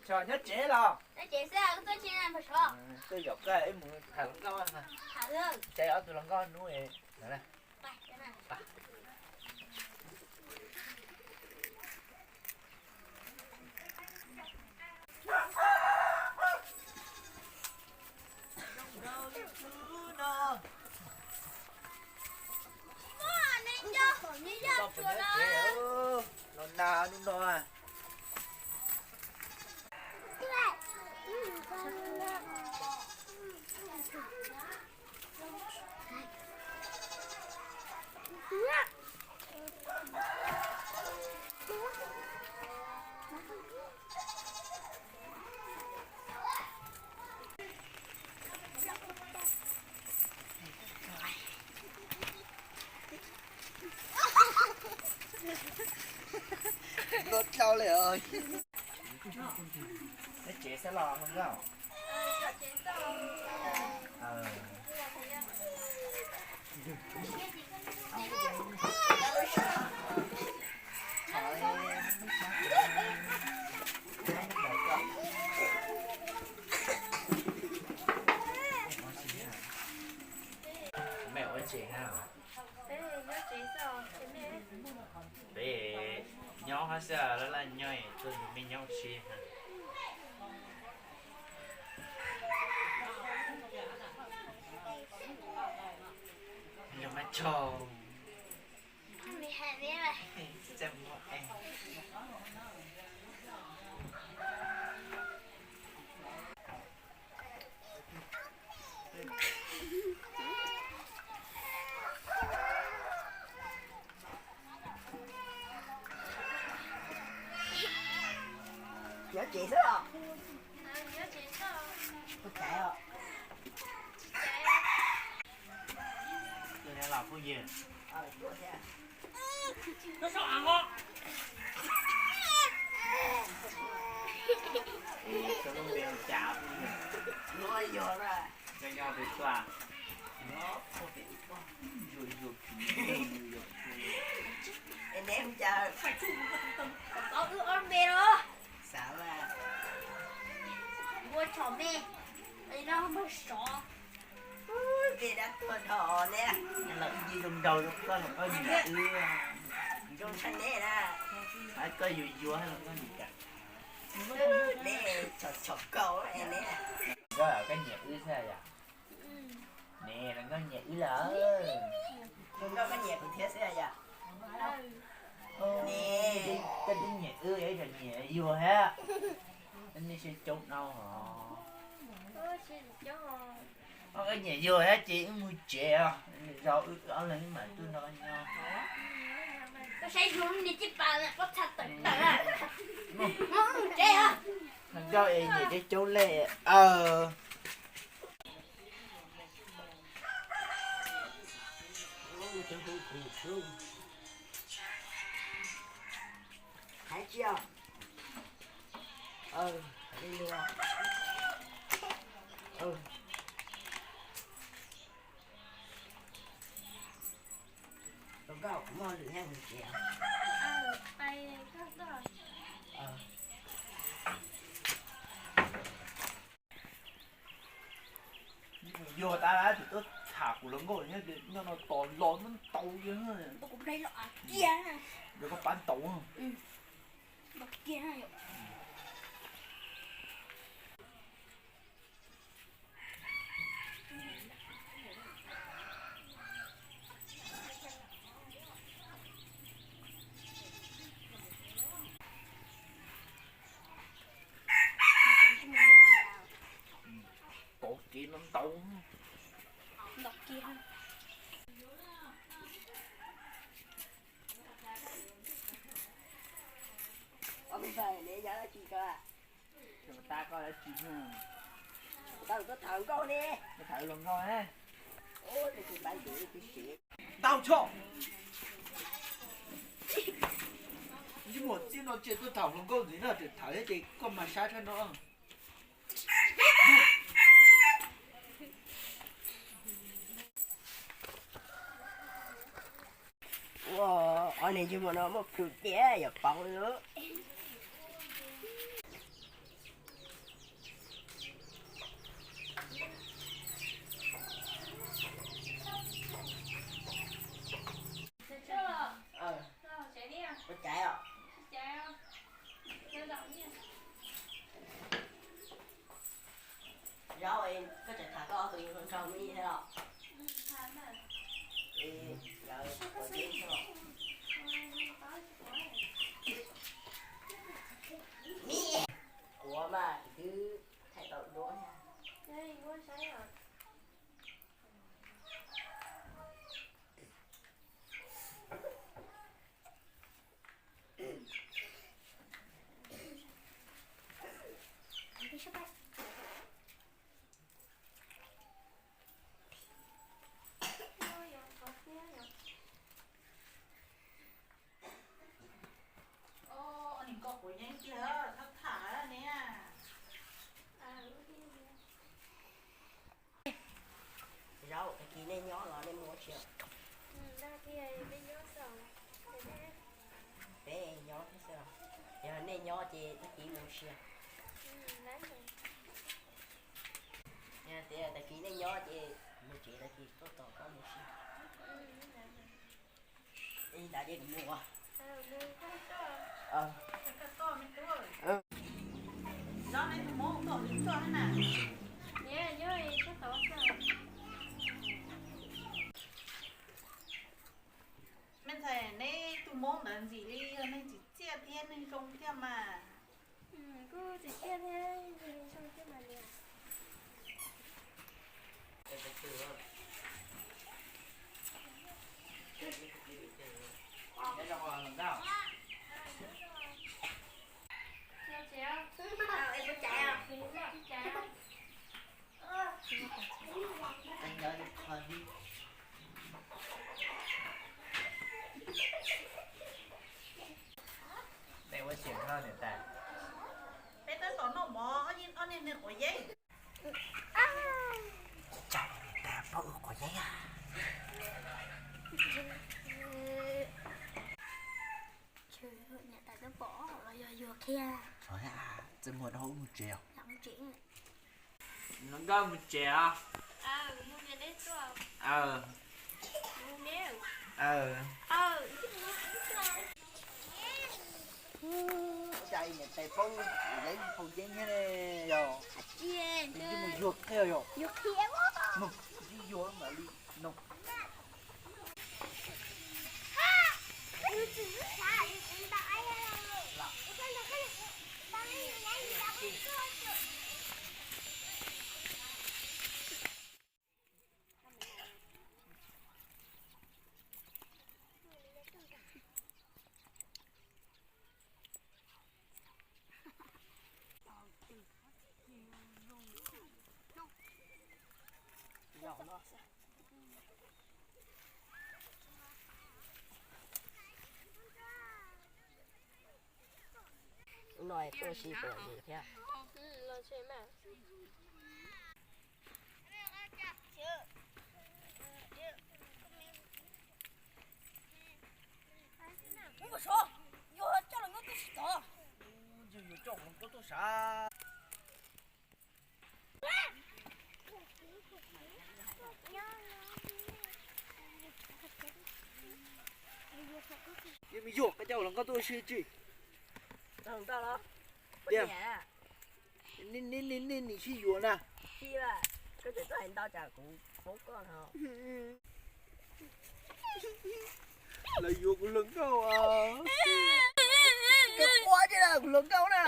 Nyob tsev los? Tuaj yaum koj ib mus tham hluas nkauj. Tsev ob tug hluas nkauj hnub. Los nag hnub no. Noj dlau li os. Nyob tsev xwb los nkauj? Mej ua tsev na. Peb nyob hab xwb, laj laj nyob, tuaj nrug mej nyob ua si. Yog mas tsaug. Nyob tsev xwb os. Ua cas os? Los phooj ywg. Nyob nyob pem tuaj. Es neb hu cas? Wb ob npe los? Xav mas. Npua tshom me, no npua sov. Npe dab tuag dhau neb. Los wb cia zoo nraug rau koj los koj nyiam wb. Zoo tshaj neb na. Koj yuav yuav los koj nyiam. Neb tshom tshom kaus neb. Koj koj nyiam wb xwb yom? Neb los koj nyiam wb lawm. Koj koj nyiam kuv thiab xwb yom? Neb, koj twb nyiam wb, ib tsam nyiam yuag thiab. Nej sib coob no os. Koj nyiam yuag thiab ces wb mus tsev os, zaum wb ob leeg wb mam tuaj nrog koj nyob. Koj saib yus niag cij pas pob txha tawm tawm. Mus tsev os. Nkauj es nyiam coob coob li. Hais tsis os? Hais li os. Nkauj, kuv muaj lwm yam mus tsev. Yog tas lawm tsis tuaj tham kuv hluas nkauj nyob no tos los ntau kiag. Yog koj pab ntaus kiag. Pov kev no ntau. Tau tso. Ib muam txij no tsis tuaj tham hluas nkauj ntxiv no, tseem tham ces koj mas sab tshaj no. Ua, ob niag ntsej muag no muaj plhus tiag yog paub li. Quav mas twb thaij tau duab thiab. Nim koj quav yeeb tiag, thab tham ne. Zaub, tag kis nej nyob los nej mus ua tsi? Peb nyob thiab xwb. Yog nej nyob ces tag kis mus ua si. Yog tias tag kis nej nyob ces mus tsev tag kis tuaj tos koj mus si. Ib ntawd ces kuv mus. Zaub, neb tus Hmoob tuaj hwv tuaj na. Me ntxhais, neb tus Hmoob ntawd ntxim li yog neeg tsim txiaj thiab neeg zoo tiag mas. Kuj tsim txiaj thiab zoo tiag mas niam. Peb ua tseem no niam tais. Peb tab tom noj mov, ob niag nws quav yeeb. Cas niam tais paub wb quav yeeb a? Niam tais twb pom los yog yus qhia. Txawm muag dhau mus tsev os. Hluas nkauj mus tsev os. Cas niam tais paub yeeb haus yeeb thiab ne yog? Mus yuag qhia yog. Mus yuag mam li no. Hnub no tuaj si pom yus thiab. Yuav coj hluas nkauj tuaj sav. Yuav me yuag koj coj hluas nkauj tuaj si tsi. Tiag. Nim sib yuav na. Lawv yuav kuv hluas nkauj. Kuv hluas nkauj na.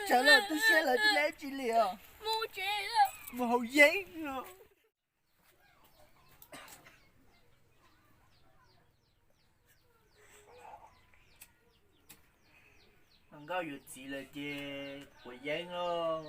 Tsam no tu siab lawv tsis lab tsis li os. Mus haus yeeb. Hluas nkauj yuav txiv lawm ces quav yeeb lauj.